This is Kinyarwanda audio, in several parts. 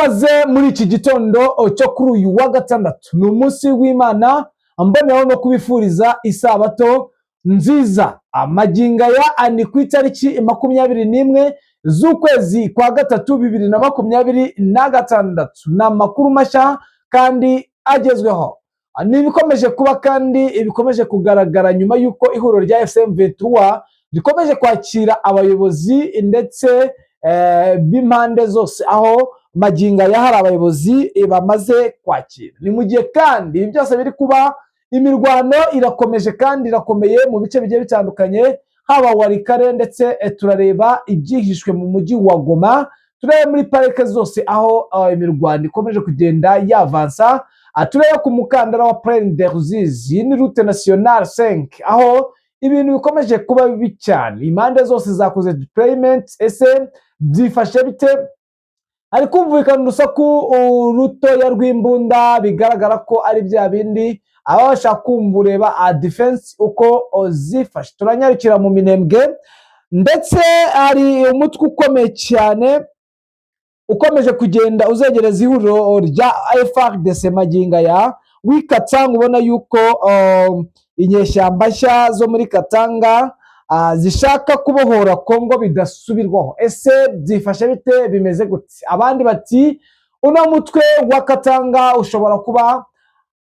Ikaze muri iki gitondo cyo kuri uyu wa gatandatu, ni umunsi w'Imana, mboneraho no kubifuriza isabato nziza. Amagingo aya ni ku itariki 21 z'ukwezi kwa gatatu 2026. Ni amakuru mashya kandi agezweho, ni ibikomeje kuba kandi ibikomeje kugaragara nyuma y'uko ihuriro rya AFC M23 rikomeje kwakira abayobozi ndetse b'impande zose, aho magingo aya hari abayobozi bamaze kwakira. Ni mu gihe kandi ibi byose biri kuba, imirwano irakomeje kandi irakomeye mu bice bigiye bitandukanye, haba Walikale ndetse turareba ibyihishwe mu mujyi wa Goma, turebe muri parike zose aho imirwano ikomeje kugenda yavansa. Turebe ku mukandara wa Plaine de Ruzizi, iyi ni route nationale 5, aho ibintu bikomeje kuba bibi cyane, impande zose zakoze deployment. Ese byifashe bite? Hari kumvikana urusaku rutoya rw'imbunda, bigaragara ko ari bya bindi aba bashaka kumva ureba defense uko zifashe. Turanyarukira mu Minembwe, ndetse hari umutwe ukomeye cyane ukomeje kugenda uzegereza ihuriro rya FARDC magingo aya w'Ikatanga, ubona yuko inyeshyamba nshya zo muri Katanga zishaka kubohora Kongo bidasubirwaho. Ese byifashe bite? Bimeze gute? Abandi bati uno mutwe wa Katanga ushobora kuba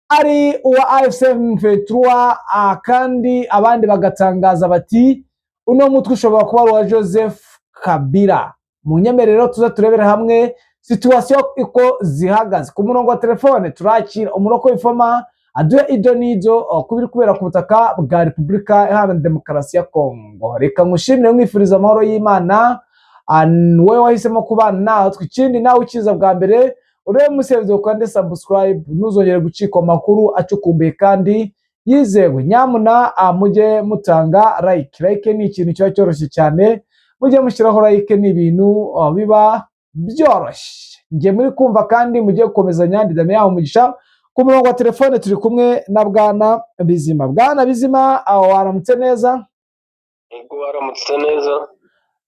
ari uwa AFC M23, kandi abandi bagatangaza bati uno mutwe ushobora kuba ari uwa Joseph Kabila. Mu nyemerero tuze turebere hamwe situation uko zihagaze. Ku murongo wa telefone turakira umuroko w'ifoma aduhe ido n'ido ku biri kubera ku butaka bwa Repubulika Iharanira Demokarasi ya Kongo. Reka nkushimire, mwifuriza amahoro y'Imana wowe wahisemo kubana natwe. Ikindi, nawe ukiza bwa mbere, urebe munsi ya video ukande subscribe, ntuzongere gucikwa amakuru acukumbuye kandi yizewe. Nyamuna mujye mutanga like. Like ni ikintu kiba cyoroshye cyane, mujye mushyiraho like, ni ibintu biba byoroshye. Njye muri kumva kandi mujye gukomezanya, ndidame yaho umugisha. Ku murongo wa telefone turi kumwe na Bwana Bizima. Bwana Bizima, aho waramutse neza? Ubwo waramutse neza.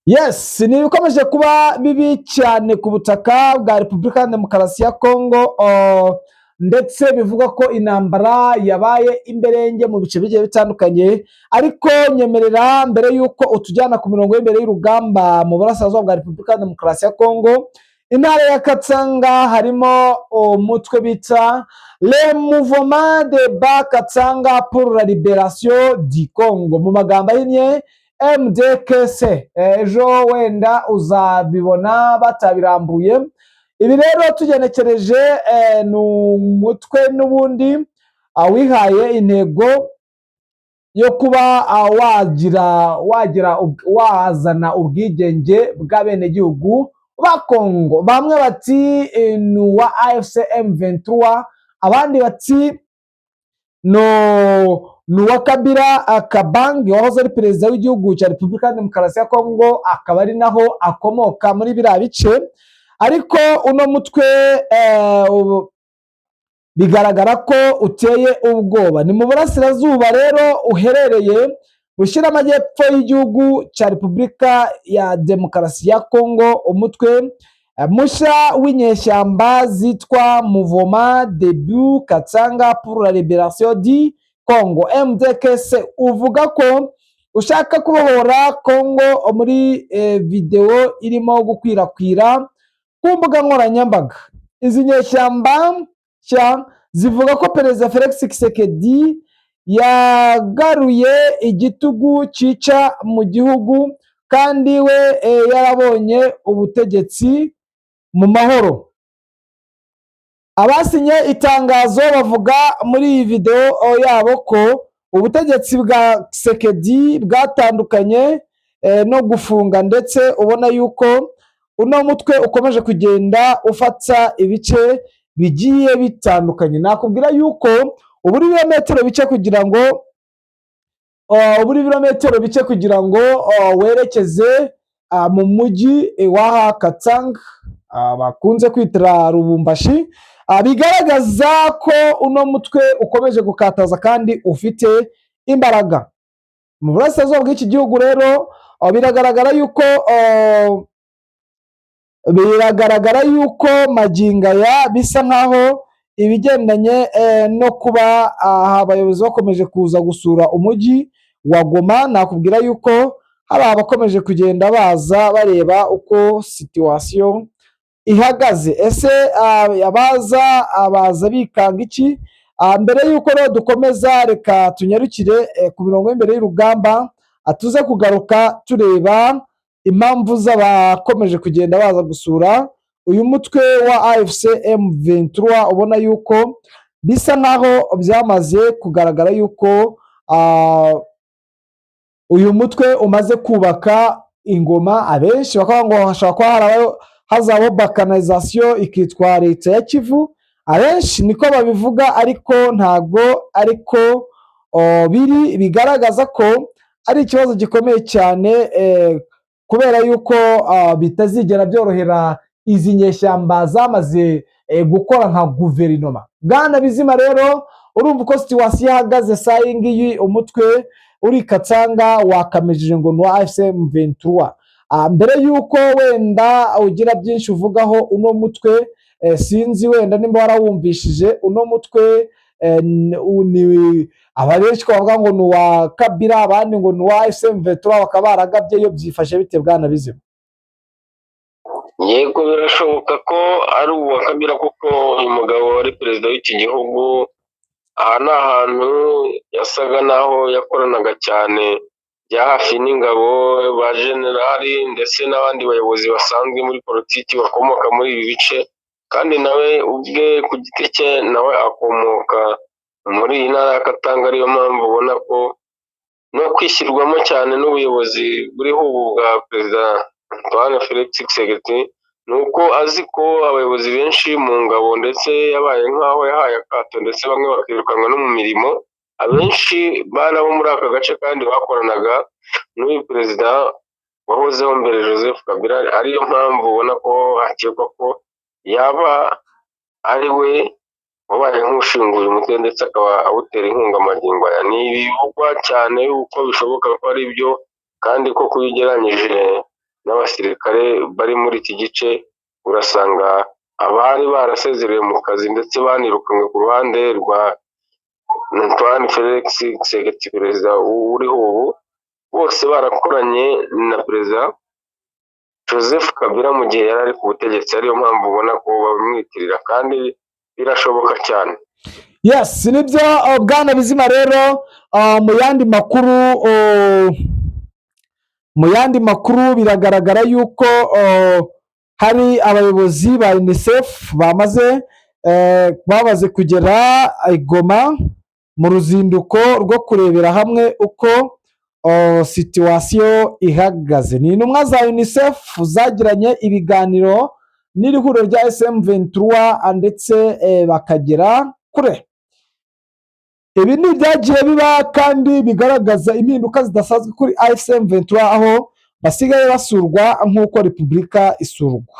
Yes, ni ibikomeje kuba bibi cyane ku butaka bwa Repubulika ya Demokarasi ya Kongo, ndetse bivugwa ko intambara yabaye imberenge mu bice bigiye bitandukanye. Ariko nyemerera, mbere y'uko utujyana ku mirongo y'imbere y'urugamba mu burasirazuba bwa Repubulika ya Demokarasi ya Kongo, intara ya Katanga, harimo umutwe bita Le Mouvement de Bas-Katanga pour la Libération du Congo, mu magambo ahinnye MDKC. Ejo wenda uzabibona batabirambuye. Ibi rero tugenekereje ni umutwe n'ubundi wihaye intego yo kuba wagira wazana ubwigenge bw'abenegihugu ba Kongo. Bamwe bati ni uwa AFC M23, abandi bati no ni uwa Kabila Kabange wahoze ari perezida w'igihugu cya Repubulika ya Demokarasi ya Kongo, akaba ari naho akomoka muri biriya bice. Ariko uno mutwe bigaragara ko uteye ubwoba. Ni mu burasirazuba rero uherereye, ushyira amajyepfo y'igihugu cya Repubulika ya Demokarasi ya Kongo. Umutwe mushya w'inyeshyamba zitwa Mouvement de Bas-Katanga pour la Libération du Congo, MDKC, uvuga ko ushaka kubohora Kongo. Muri videwo irimo gukwirakwira ku mbuga nkoranyambaga, izi nyeshyamba nshya zivuga ko Perezida Felix Tshisekedi yagaruye igitugu cyica mu gihugu kandi we yarabonye ubutegetsi mu mahoro. Abasinye itangazo bavuga muri iyi videwo yabo ko ubutegetsi bwa Tshisekedi bwatandukanye no gufunga, ndetse ubona yuko uno mutwe ukomeje kugenda ufata ibice bigiye bitandukanye. Nakubwira yuko ubura ibirometero bike kugira ngo werekeze mu mujyi wa Katanga bakunze kwitira Lubumbashi. Bigaragaza ko uno mutwe ukomeje gukataza kandi ufite imbaraga mu burasirazuba bw'iki gihugu. Rero biragaragara yuko Biragaragara yuko magingo aya bisa nkaho ibigendanye no kuba aha abayobozi bakomeje kuza gusura umujyi wa Goma, nakubwira yuko hari abakomeje kugenda baza bareba uko situation ihagaze. Ese abaza baza bikanga iki? Mbere y'uko rero dukomeza, reka tunyarukire ku mirongo y'imbere y'urugamba, tuze kugaruka tureba impamvu z'abakomeje kugenda baza gusura uyu mutwe wa AFC M23, ubona yuko bisa nkaho byamaze kugaragara yuko uyu mutwe umaze kubaka ingoma. Abenshi bakavuga ngo hashobora kuba hazabaho balkanisation, ikitwa leta ya Kivu. Abenshi niko babivuga, ariko ntabwo ariko biri. Bigaragaza ko ari ikibazo gikomeye cyane, kubera yuko bitazigera byorohera izi nyeshyamba zamaze gukora nka guverinoma. Bwana Bizima, rero urumva uko situation ihagaze saa iyi ngiyi, umutwe uri Katanga wakamejeje ngo ni uwa AFC M23. Mbere y'uko wenda ugira byinshi uvugaho uno mutwe, sinzi wenda nimba warawumvishije uno mutwe, ni aba benshi bavuga ngo ni uwa Kabila, abandi ngo ni uwa AFC M23, bakaba baragabye yo. Byifashe bite, bwana Bizima? Yego, birashoboka ko ari uwa Kabila, kuko uyu mugabo wari perezida w'iki gihugu, aha ni ahantu yasaga naho yakoranaga cyane bya hafi n'ingabo, ba generali ndetse n'abandi bayobozi basanzwe muri politiki bakomoka muri ibi bice, kandi nawe ubwe ku giti cye nawe akomoka muri iyi ntara ya Katanga. Ariyo mpamvu ubona ko no kwishyirwamo cyane n'ubuyobozi buriho ubu bwa Perezida Antoine Felix Tshisekedi, ni uko azi ko abayobozi benshi mu ngabo ndetse yabaye nk'aho yahaye akato, ndetse bamwe bakirukanwa no mu mirimo, abenshi bari abo muri aka gace kandi bakoranaga n'uyu perezida wahozeho mbere, Joseph Kabila. Ariyo mpamvu ubona ko hakekwa ko yaba ari we wabaye nk'ushinguye umutwe ndetse akaba awutera inkunga magingo aya. Ni ibivugwa cyane yuko bishoboka ko ari byo, kandi ko iyo ugereranyije n'abasirikare bari muri iki gice, urasanga abari barasezerewe mu kazi ndetse banirukanwe ku ruhande rwa Antoine Felix Tshisekedi, perezida uriho ubu, bose barakoranye na Perezida Joseph Kabila mu gihe yari ari ku butegetsi. Ariyo mpamvu ubona ko babimwitirira, kandi birashoboka cyane. Yes, nibyo, bwana Bizima. Rero mu yandi makuru, biragaragara yuko hari abayobozi ba UNICEF bamaze kugera i Goma mu ruzinduko rwo kurebera hamwe uko situation ihagaze. Ni intumwa za UNICEF zagiranye ibiganiro n'iri huriro rya M23 ndetse bakagera kure. Ibi ni ibyagiye biba kandi bigaragaza impinduka zidasanzwe kuri AFC M23, aho basigaye basurwa nk'uko repubulika isurwa.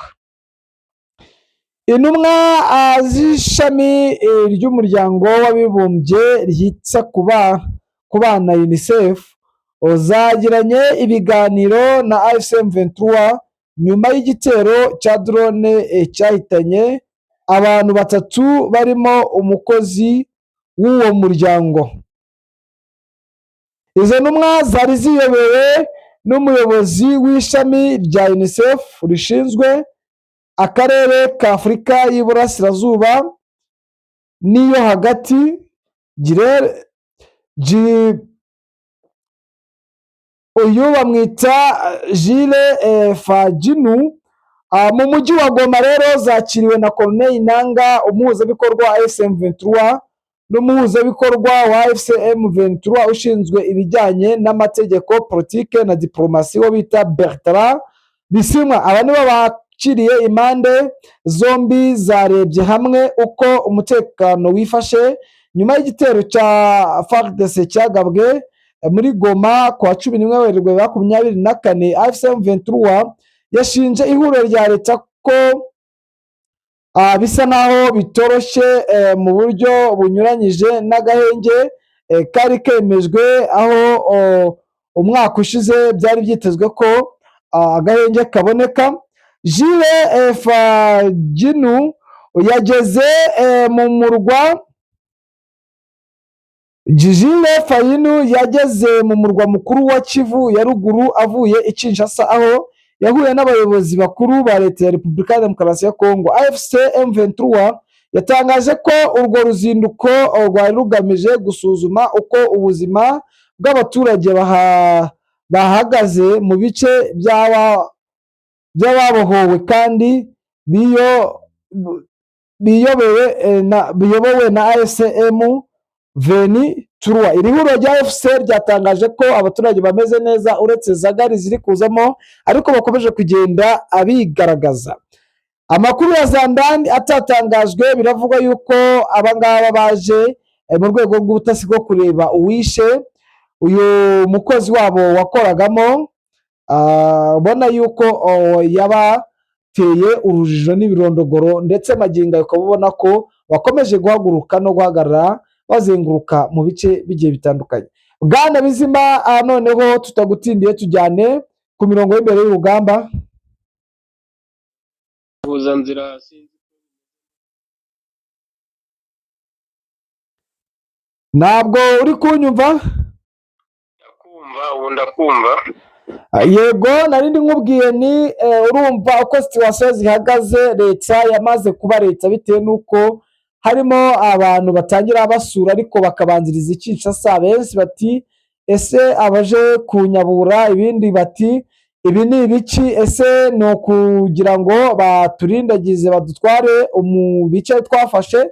Intumwa z'ishami ry'Umuryango w'Abibumbye ryita ku bana, UNICEF, zagiranye ibiganiro na AFC M23 nyuma y'igitero cya drone cyahitanye abantu batatu barimo umukozi w'uwo muryango. Izo ntumwa zari ziyobowe n'umuyobozi w'ishami rya UNICEF rishinzwe akarere ka Afurika y'Iburasirazuba n'iyo hagati, uyu bamwita Gilles Fagnou. Mu mujyi wa Goma rero zakiriwe na Corneille Nanga, umuhuzabikorwa wa AFC M23, n'umuhuzabikorwa wa AFC M23 ushinzwe ibijyanye n'amategeko, politike na diplomasi, wo bita Bertrand Bisimwa. Aba nibo bakiriye. Impande zombi zarebye hamwe uko umutekano wifashe nyuma y'igitero cya FARDC cyagabwe muri Goma ku wa 11 Werurwe 2024. AFC M23 yashinje ihuriro rya leta ko bisa naho bitoroshye mu buryo bunyuranyije n'agahenge kari kemejwe, aho umwaka ushize byari byitezwe ko agahenge kaboneka. Jules Faginu yageze mu murwa Jules Fayinu yageze mu murwa mukuru wa Kivu ya ruguru avuye i Kinshasa, aho yahuye n'abayobozi bakuru ba leta ya Repubulika ya Demokarasi ya Kongo. AFC M23 yatangaje ko urwo ruzinduko rwari rugamije gusuzuma uko ubuzima bw'abaturage bahagaze mu bice by'ababohowe kandi biyobowe na AFC M23. Iri huriro rya AFC ryatangaje ko abaturage bameze neza, uretse zagari ziri kuzamo, ariko bakomeje kugenda abigaragaza. Amakuru ya Zandani atatangajwe, biravugwa yuko abangaba baje mu rwego rw'ubutasi bwo kureba uwishe uyu mukozi wabo wakoragamo, ubona yuko yabateye urujijo n'ibirondogoro, ndetse magingo aya ukaba ubona ko bakomeje guhaguruka no guhagarara bazenguruka mu bice bigiye bitandukanye. Bwana Bizima, noneho tutagutindiye, tujyane ku mirongo y'imbere y'urugamba. Ihuzanzira sinzi. Ntabwo uri kunyumva? Ndakumva ubu, ndakumva. Yego, nari ndi nkubwiye ni urumva uko situation zihagaze. Leta yamaze kuba leta bitewe n'uko harimo abantu batangira basura ariko bakabanziriza i Kinshasa. Benshi bati: "Ese abaje kunyabura?" Ibindi bati: "Ibi ni ibiki? Ese ni ukugira ngo baturindagize, badutware mu bice twafashe?"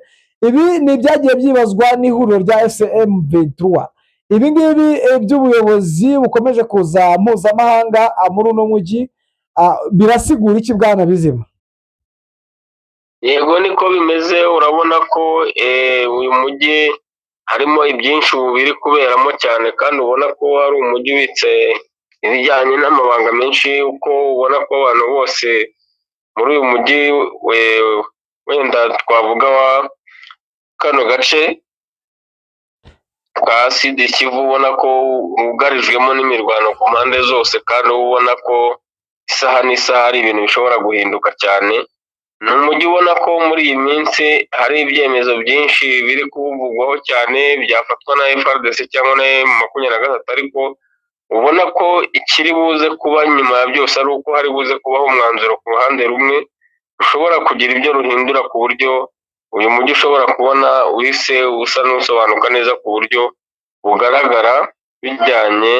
Ibi ni ibyagiye byibazwa n'ihuriro rya AFC M23. Ibi ngibi by'ubuyobozi bukomeje kuza mpuzamahanga muri uno mujyi birasigura iki, bwana Bizima? Yego, niko bimeze. Urabona ko uyu mujyi harimo ibyinshi ubu biri kuberamo cyane, kandi ubona ko ari umujyi ubitse ibijyanye n'amabanga menshi, uko ubona ko abantu bose muri uyu mujyi, wenda twavuga wa kano gace ka Sud Kivu, ubona ko wugarijwemo n'imirwano ku mpande zose, kandi uba ubona ko isaha n'isaha hari ibintu bishobora guhinduka cyane. Ni umujyi ubona ko muri iyi minsi hari ibyemezo byinshi biri kuwuvugwaho cyane byafatwa na FARDC cyangwa na M23, ariko ubona ko ikiri buze kuba nyuma ya byose ari uko hari buze kubaho umwanzuro ku ruhande rumwe rushobora kugira ibyo ruhindura, ku buryo uyu mujyi ushobora kubona wise usa n'usobanuka neza ku buryo bugaragara, bijyanye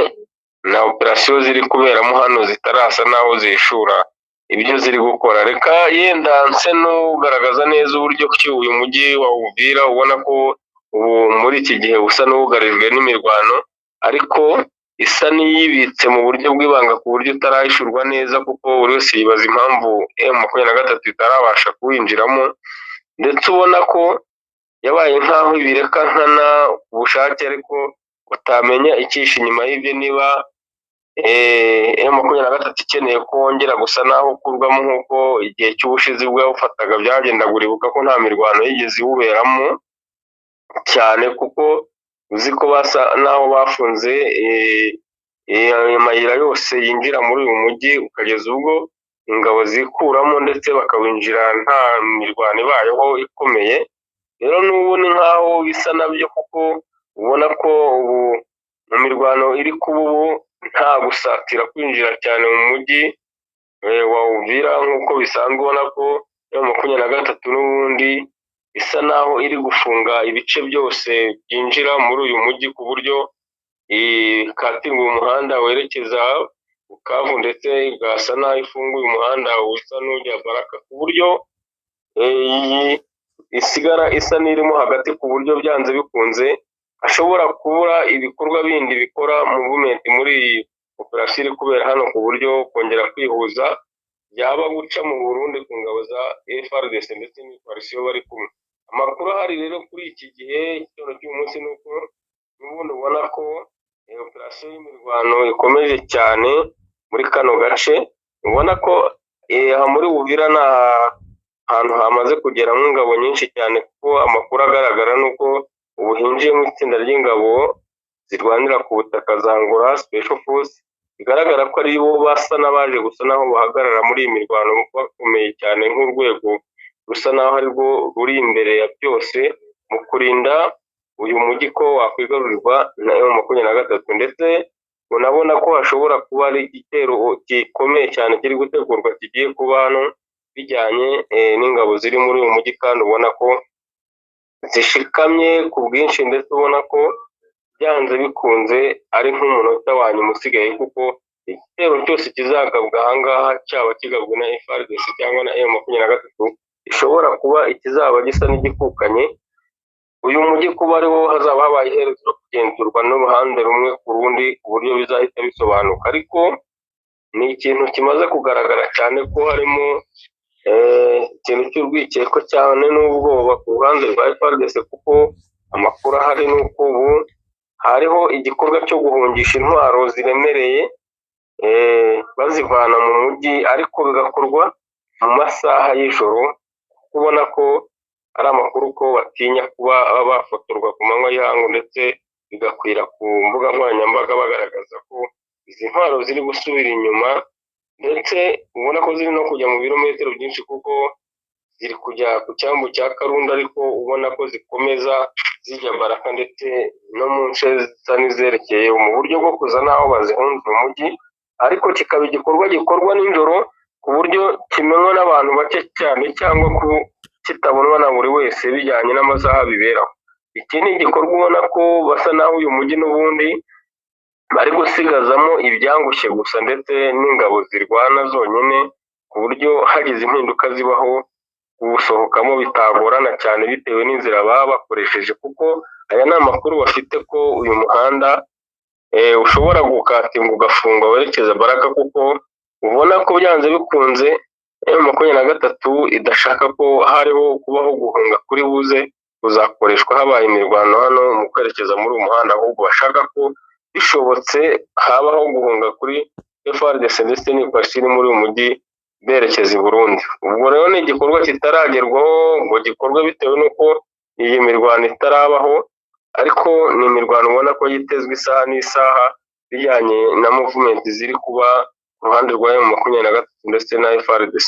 na operasiyo ziri kuberamo hano zitarasa n'aho zihishura ibyo ziri gukora. Reka yenda nse n'ugaragaza neza uburyo ki uyu mujyi wa Uvira ubona ko ubu muri iki gihe usa n'uwugarijwe n'imirwano, ariko isa n'iyibitse mu buryo bw'ibanga, ku buryo utarahishurwa neza, kuko buri wese yibaza impamvu M23 itarabasha kuwinjiramo, ndetse ubona ko yabaye nk'aho ibireka nkana ku bushake, ariko utamenya icyishe inyuma y'ibyo, niba M23 ikeneye ko wongera gusa naho ukurwamo nk'uko igihe cy'ubushize ubwo yawufataga byagendaga. Uribuka ko nta mirwano yigeze iwuberamo cyane, kuko uzi ko basa naho bafunze amayira yose yinjira muri uyu mujyi, ukageza ubwo ingabo zikuramo ndetse bakawinjira nta mirwano ibayeho ikomeye. Rero n'ubu ni nk'aho bisa nabyo, kuko ubona ko ubu mu mirwano iri kuba ubu nta gusatira kwinjira cyane mu mujyi wa Uvira nk'uko bisanzwe. Ubona ko M23 n'ubundi isa naho iri gufunga ibice byose byinjira muri uyu mujyi, ku buryo ikatinga umuhanda werekeza Bukavu, ndetse igasa naho ifunguye umuhanda usa n'ujya Baraka, ku buryo iyi isigara isa n'irimo hagati, ku buryo byanze bikunze ashobora kubura ibikorwa bindi bikora movement muri iyi operasiyo iri kubera hano, ku buryo kongera kwihuza byaba guca mu Burundi ku ngabo za FARDC ndetse n'ikoalisiyo bari kumwe. Amakuru ahari rero kuri iki gihe, igitondo cy'uyu munsi, ni uko n'ubundi ubona ko operasiyo y'imirwano ikomeje cyane muri kano gace. Ubona ko aha muri Uvira ni ahantu hamaze kugeramo ingabo nyinshi cyane, kuko amakuru agaragara ni uko ubu hinjiyemo itsinda ry'ingabo zirwanira ku butaka za Angola Special Force. Bigaragara ko ari bo basa n'abaje gusa naho bahagarara muri iyi mirwano bakomeye cyane, nk'urwego rusa naho ari rwo ruri imbere ya byose mu kurinda uyu mujyi ko wakwigarurirwa na M23. Ndetse unabona ko hashobora kuba ari igitero gikomeye cyane kiri gutegurwa kigiye kuba hano bijyanye n'ingabo ziri muri uyu mujyi, kandi ubona ko zishikamye ku bwinshi, ndetse ubona ko byanze bikunze ari nk'umunota wa nyuma usigaye, kuko igitero cyose kizagabwa ahangaha, cyaba kigabwe na FARDC cyangwa na M23, gishobora kuba ikizaba gisa n'igikukanye uyu mujyi, kuba ariwo hazaba habaye iherezo ryo kugenzurwa n'uruhande rumwe ku rundi, ku buryo bizahita bisobanuka. Ariko ni ikintu kimaze kugaragara cyane ko harimo ikintu cy'urwikekwe cyane n'ubwoba ku ruhande rwa FARDC, kuko amakuru ahari ni uko ubu hariho igikorwa cyo guhungisha intwaro ziremereye bazivana mu mujyi, ariko bigakorwa mu masaha y'ijoro, kuko ubona ko ari amakuru ko batinya kuba bafotorwa ku manywa y'ihangu, ndetse bigakwira ku mbuga nkoranyambaga bagaragaza ko izi ntwaro ziri gusubira inyuma, ndetse ubona ko ziri no kujya mu birometero byinshi, kuko ziri kujya ku cyambu cya Karunda, ariko ubona ko zikomeza zijya Baraka ndetse no mu nce zisa n'izerekeye, mu buryo bwo kuza n'aho bazihunze umujyi, ariko kikaba igikorwa gikorwa nijoro ku buryo kimenywa n'abantu bake cyane cyangwa ku kitabonwa na buri wese bijyanye n'amasaha biberaho. Iki ni igikorwa ubona ko basa n'aho uyu mujyi n'ubundi bari gusigazamo ibyangushye gusa, ndetse n'ingabo zirwana zonyine, ku buryo hagize impinduka zibaho kuwusohokamo bitagorana cyane bitewe n'inzira baba bakoresheje, kuko aya ni amakuru bafite ko uyu muhanda ushobora gukatinga ugafungwa werekeza Baraka, kuko ubona ko byanze bikunze M23 idashaka ko hariho kubaho guhunga kuri buze kuzakoreshwa habaye imirwano hano mu kwerekeza muri uyu muhanda, ahubwo bashaka ko bishobotse habaho guhunga kuri FARDC ndetse n'Ikwasi iri muri uyu mujyi berekeza i Burundi. Ubwo rero ni igikorwa kitaragerwaho ngo gikorwe bitewe n'uko iyi mirwano itarabaho, ariko ni imirwano ubona ko yitezwe isaha n'isaha bijyanye na movement ziri kuba ku ruhande rwa M23 ndetse na FARDC.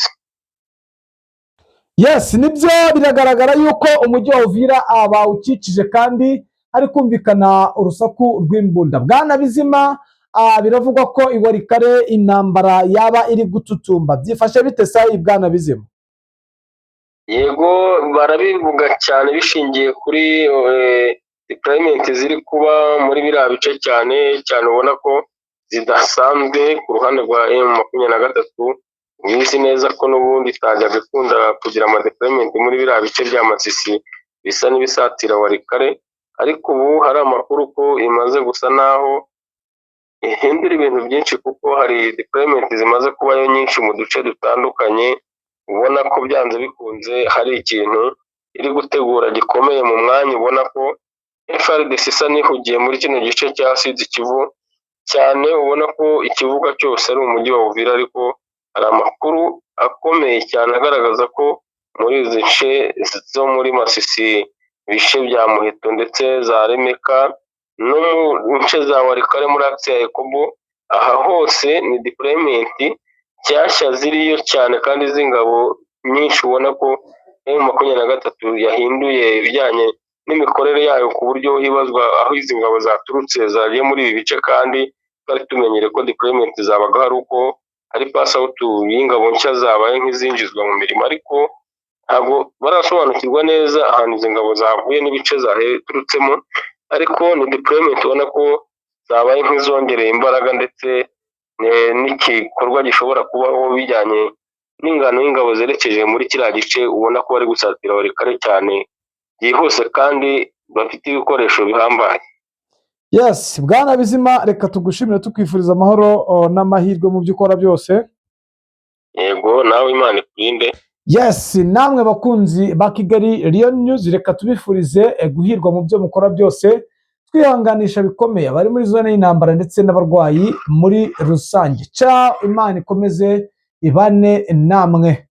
Yes, nibyo, biragaragara yuko umujyi wa Uvira bawukikije kandi hari kumvikana urusaku rw'imbunda. Bwana Bizima, biravugwa ko i Walikale intambara yaba iri gututumba. Byifashe bite sayi, bwana Bizima? Yego, barabivuga cyane bishingiye kuri deployment ziri kuba muri biriya bice, cyane cyane ubona ko zidasanzwe ku ruhande rwa M23. Ubizi neza ko n'ubundi itajyaga ikunda kugira ama deployment muri biriya bice bya Masisi bisa n'ibisatira Walikale, ariko ubu hari amakuru ko imaze gusa naho ihindura ibintu byinshi, kuko hari deployment zimaze kubayo nyinshi mu duce dutandukanye, ubona ko byanze bikunze hari ikintu iri gutegura gikomeye, mu mwanya ubona ko FARDC isa n'ihugiye muri kino gice cya Sud Kivu cyane, ubona ko ikibuga cyose ari umujyi wa Uvira. Ariko hari amakuru akomeye cyane agaragaza ko muri izi nce zo muri Masisi, ibice bya Muheto ndetse za Remeka no mu nce za Walikale muri axe ya Ekobo, aha hose ni deployment nshyashya ziriyo cyane kandi z'ingabo nyinshi, ubona ko M23 yahinduye ibijyanye n'imikorere yayo, ku buryo hibazwa aho izi ngabo zaturutse zagiye muri ibi bice, kandi twari tumenyereye ko deployment zabaga hari uko hari pass out y'ingabo nshya zabaye nk'izinjizwa mu mirimo. Ariko ntabwo barasobanukirwa neza ahantu izi ngabo zavuye n'ibice zaturutsemo, ariko ni deployment ubona ko zabaye nk'izongereye imbaraga, ndetse n'igikorwa gishobora kubaho bijyanye n'ingano y'ingabo zerekeje muri kiriya gice, ubona ko bari gusatira Walikale cyane byihuse kandi bafite ibikoresho bihambaye. Yes, bwana Bizima, reka tugushimire, tukwifuriza amahoro n'amahirwe mu byo ukora byose. Yego, nawe Imana ikurinde. Yes, namwe bakunzi ba Kigali Lion News, reka tubifurize guhirwa mu byo mukora byose, twihanganisha bikomeye abari muri zone y'intambara ndetse n'abarwayi muri rusange. Ciao, Imana ikomeze ibane namwe.